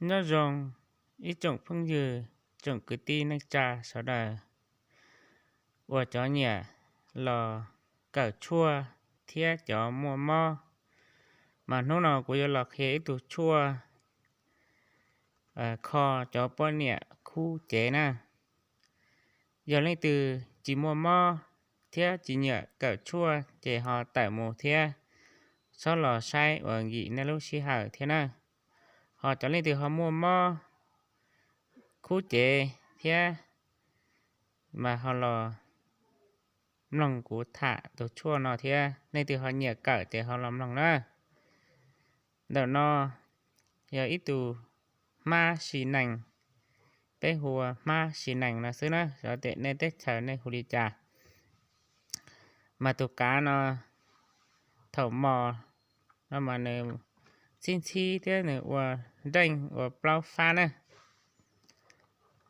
Nyob zoo ib tsoom phooj ywg, tsoom kwv tij neej tsa sawv daws uas cov nyiam los kawm tshuaj thiab cov muaj mob, mas hnub no kuv yuav los qhia ib tug tshuaj kho cov poj niam khub cev na. Yog leej twg tsis muaj mob thiab tsis nyiam kawm tshuaj ces ho tawm mus thiab txhob los saib uas nkim nej lub sij hawm thiab na. Ho cov leej twg ho muaj mob khub cev thiab mas ho los mloog kuv tham tus tshuaj no thiab. Leej twg ho nyiam kawm ces ho los mloog na. Ntawm no yog ib tug hmab si nees, peb hu ua hmab si nees no xwb na, xyov tias nej teb chaws nej hu li cas. Mas tus kav no thaum mos no mas nws ntxhib ntxhib thiab nws ua nreej ua plaub fab na.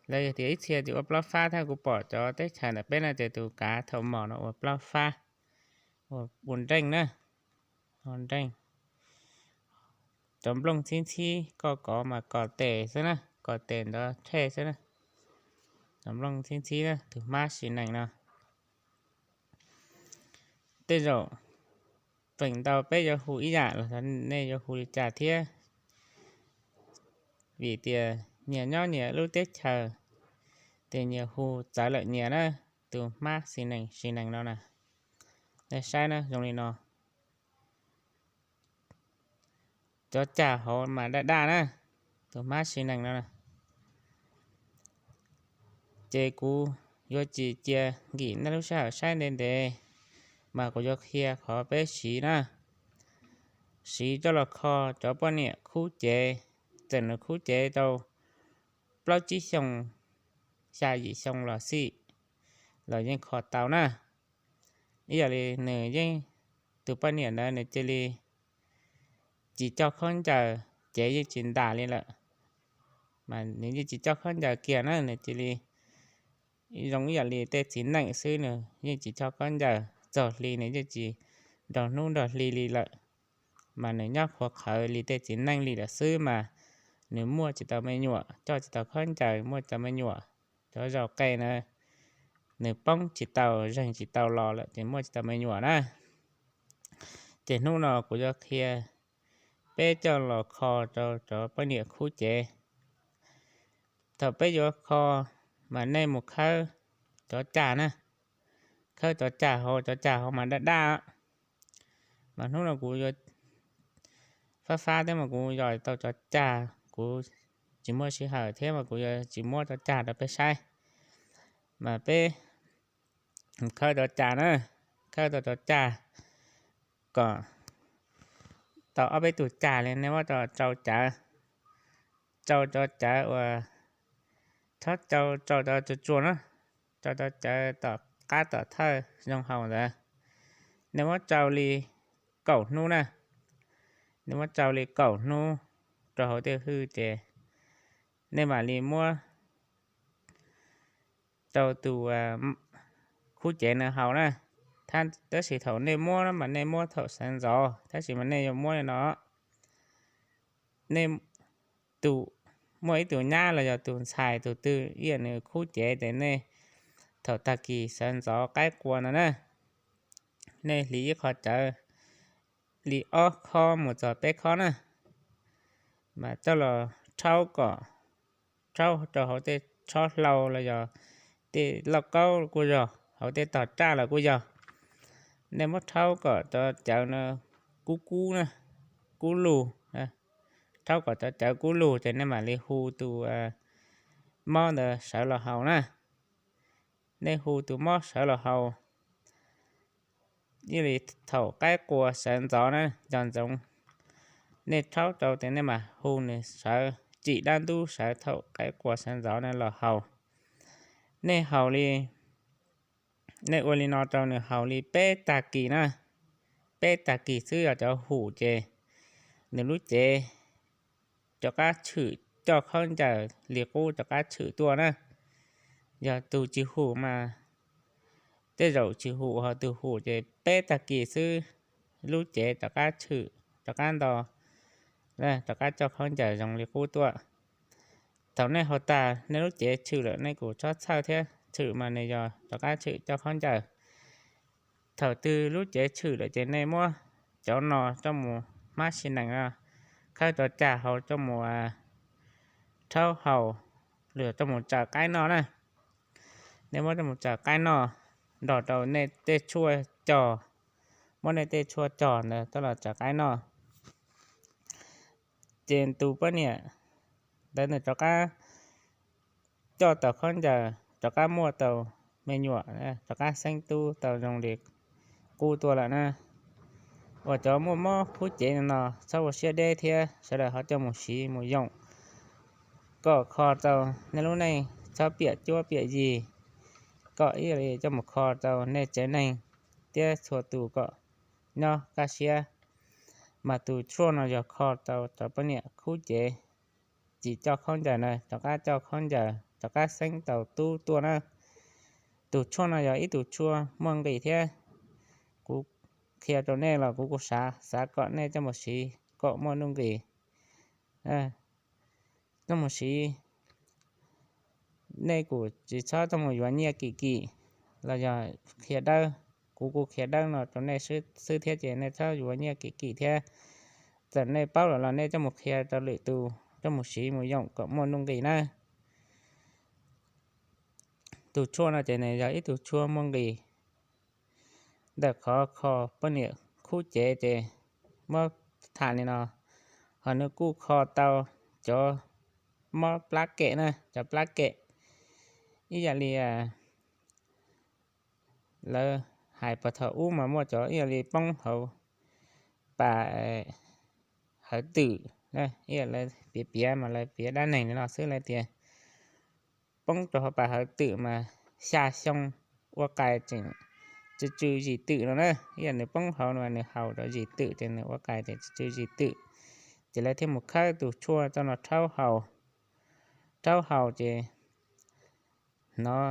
Lawv yog tias ib txhia ces ua plaub fab thiab, kuv pom cov teb chaws ntawm peb no ces tus kav thaum mos no ua plaub fab, ua nreej na, nreej. Cov nplooj ntxhib ntxhib koj kov mas kos tes xwb na, kos tes ntawd thej xwb na. Cov nplooj ntxhib ntxhib na, tus hmab si nees no. Tej zaum feem ntau peb yuav hu ib yam los nej yuav hu li cas thiab, vim tias nyias nyob nyias lub teb chaws ces nyias hu txawv lawm nyias na. Tus hmab si nees, si nees no na, nej saib na, zoo li no. Cov cag hauv mas daj daj na, tus hmab si nees no na. Ces kuv yuav tsis cia nkim nej lub sij hawm saib ntev ntev, mas kuv yuav qhia qhov peb siv na. Siv coj los kho cov poj niam khub cev, txawm nws khub cev tau plaub tsib xyoo, xya yim xyoo los xij los yeej kho tau na. Ib yam li nws yeej, tus poj niam ntawd nws cia li tsis coj khaub ncaws, cev yeej tsis ntas li lawm, mas nws yeej tsis coj khaub ncaws kiag na, nws cia li zoo ib yam li tej txiv neej xwb, nws yeej tsis coj khaub ncaws, txog hli nws yeej tsis nrog hnub nrog hli li lawm, mas nws nyob qhuav qhawv li tej txiv neej li lawm xwb, mas nws muaj tsis tau me nyuam, coj tsis tau khaub ncaws, muaj tsis tau me nyuam. Cov zaus qe na, nws poob tsis tau, zeeg tsis tau los lawm ces muaj tsis tau me nyuam na. Ces hnub no kuv yuav qhia peb coj los kho rau cov poj niam khub cev. Thaum peb yuav kho, mas nej mus khawb cov cag na, khawb cov cag hauv, cov cag hauv mas daj daj. Mas hnub no kuv yuav fab fab thiab mas kuv yos tau cov cag, kuv tsis muaj sij hawm thiab mas kuv yuav tsis muab cov cag rau peb saib. Mas peb khawb cov cag na, khawb tau cov cag kom tau ob peb tug cag li, nej muab rau cawv, rau cov cawv uas, txhob rau cov tsuag tsuag na, rau cov cawv tom qab tom thawj zoo haus ntawd. Nej muab rau li kaum hnub na, nej muab rau li kaum hnub rau hauv tej hwj ces nej mam li muab rau tus khub cev no haus na. Tab sis thaum nej muab no mas nej muab thaum sawv ntxov, tab sis mas nej yuav muab li no. Nej tus, muaj ib tug nyab los yog tus ntxhais tus twg ib yam nws khub cev ces nej thaum tag kis sawv ntxov qaib qua no na, nej hliv ib qho cawv li ob khob mus txog peb khob na, mas coj los rhaub kom, rhaub rau hauv tej tshob hlau los yog tej lauj kaub kuj yog, hauv tej tog raj los kuj yog. Nej muab rhaub kom cov cawv no kub kub na, kub lug, rhaub kom cov cawv kub lug ces nej mam li hu tus mob ntawd sawv los haus na. Nej hu tus mob sawv los haus, ib yam li thaum qaib qua sawv ntxov na, nco ntsoov, nej rhaub rau ces nej mam hu nws sawv, tsim dab ntub sawv thaum qaib qua sawv ntxov na los haus. Nej haus li, nej ua li no rau nws haus li peb tag kis na, peb tag kis xwb yog cov hum ces nws lub cev rov qab tshwm, coj khaub ncaws li qub rov qab tshwm tuaj na. Yog tus tsis hum mas tej zaum tsis hum, ho tus hum ces peb tag kis xwb lub cev rov qab tshwm, rov qab nto, rov qab coj khaub ncaws zoo li qub tuaj. Thaum nej haus tas nej lub cev tshwm lawm nej kuj txhob txhawj thiab, tshwm mas nws yog rov qab tshwm coj khaub ncaws. Thaum twg lub cev tshwm lawm ces nej muab cov no coj mus hmab sis nees no, khawb cov cag hauv coj mus rhaub haus, los coj mus tsaws qaib noj na. Nej muab coj mus tsaws qaib noj nrog rau nej tej tshuaj cog, muab nej tej tshuaj cog ntawd coj los tsaws qaib noj. Ces tus poj niam ntawd nws rov qab coj tau khaub ncaws, rov qab muaj tau me nyuam, rov qab xeeb tub tau zoo li qub tuaj lawm na. Uas cov muaj mob khub cev no txhob ua siab deb thiab, sawv daws ho coj mus siv mus yoom kom kho tau nej lub neej, txhob piam cuab piam yig, kom ib yam li coj mus kho tau nej tsev neeg thiab txhua tus kom nyob kaj siab. Mas tus tshuaj no yog kho tau cov poj niam khub cev, tsis coj khaub ncaws na, rov qab coj khaub ncaws rov qab xeeb tau tub tuaj na. Tus tshuaj no yog ib tug tshuaj muaj nqis thiab, kuv qhia rau nej los kuv kuj xav xav kom nej coj mus siv kom muaj nuj nqis, coj mus siv. Nej kuj tsis txhob coj mus yuav nyiaj kim kim los yog qhia dawb. Kuv kuj qhia dawb no rau nej xwb thiab ces nej txhob yuav nyiaj kim kim thiab. Txawm nej paub lawm los nej coj mus qhia rau lwm tus coj mus siv mus yoom kom muaj nuj nqis na. Tus tshuaj no ces nws yog ib tug tshuaj muaj nqis. Ntawm qhov kho poj niam khub cev ces muab tham li no, ho nws kuj kho tau cov mob plab kem na, cov plab kem ib yam li lawv hais puag thaum ub mas muaj cov ib yam li poob hauv pas hawv twm, ib yam lawv piav piav mas lawv piav dab neeg li no xwb, lawv tias poob rau hauv pas hawv twm mas xya xyoo ua qais tseem tsw tsw zim twm no na. Ib yam nws poob hauv no nws haus rau zim twm ces nws ua qais ces tsw tsw zim twm. Ces lawv thiaj mus khawb tus tshuaj coj no rhaub haus, rhaub haus ces hnov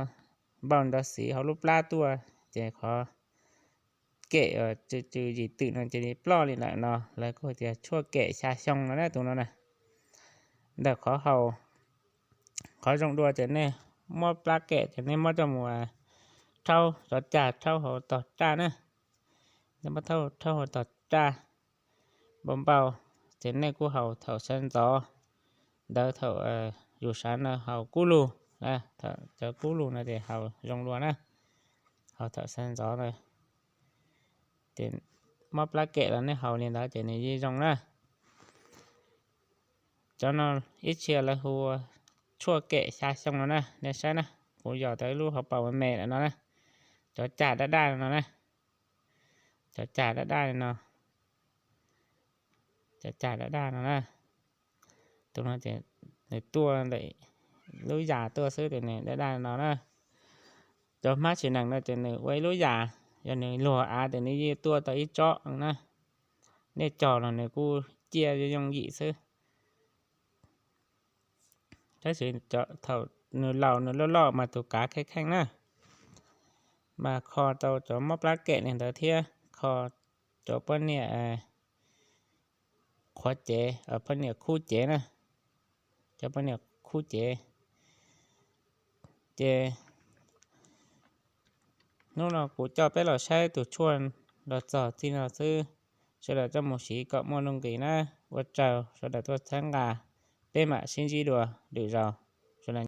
npau nrov xiv hauv lub plab tuaj ces qhov kem tsw tsw zim twm no cia li ploj li lawm no, lawv kuj tias tshuaj kem xya xyoo no na, tus no na. Ntawm qhov haus, qhov zoo dua ces nej mob plab kem ces nej muab coj mus rhaub cov cag rhaub hauv tog raj na. Nej muab rhaub hauv tog raj npau npau, ces nej kuj haus thaum sawv ntxov ntawd, thaum yus sawv no haus kub lug, cov kub lug no ces haus zoo dua na, haus thaum sawv ntxov ntawd. Ces mob plab kem los nej haus li ntawd ces nws yeej zoo na. Cov no ib txhia lawv hu ua tshuaj kem xya xyoo no na, nej saib na, kuv yos tau ib lub hauv paus me me lawm no na, cov cag daj daj no na, cov cag daj daj no, cov cag daj daj no na. Tus no ces nws tuaj ntawm lub yas tuaj xwb ces nws daj daj no na. Cov hmab tsis nees no ces nws ua ib lub yas, yog nws luag av ces nws yeej tuaj tau ib tsob na. Nej cog los nws kuj ciaj yooj yim xwb. Tab sis thaum nws laus nws loj loj mas tus kav kheej kheej na, mas kho tau cov mob plab kem li ntawd thiab kho cov poj niam qhuav cev, poj niam khub cev na, cov poj niam khub cev. Ces hnub no kuv coj peb los saib tus tshuaj los txog txij no xwb, sawv daws coj mus siv kom muaj nuj nqis na. Ua tsaug sawv daws tuaj txhawb nqa, peb mam sib ntsib dua lwm zaus.